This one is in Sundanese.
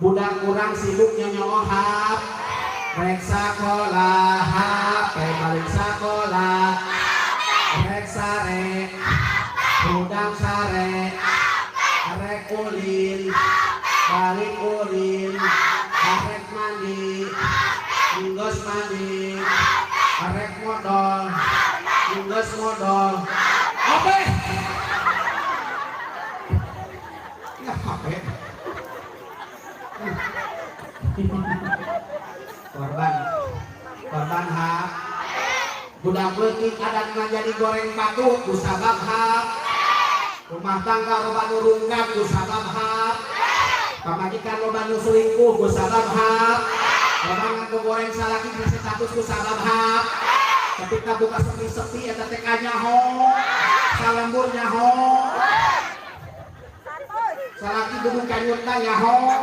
Budak kurang sibuk nyonyohap. Rek sakola HP, balik sakola rek sare, hudang sare rek ulin, balik ulin rek mandi, enggeus mandi rek modol, enggeus modol HP. Ya HP. Korban, korban hak. Budak leutik adatna jadi goreng batu ku sabab hak. Rumah tangga loba nu rungkad ku sabab hak. Pamajikan loba nu selingkuh ku sabab hak. Loba ngaku goreng salaki geus status ku sabab hak. Ketika buka sepi-sepi eta teh kanyaho, salembur nyaho, salaki duduk kanyutna nyaho.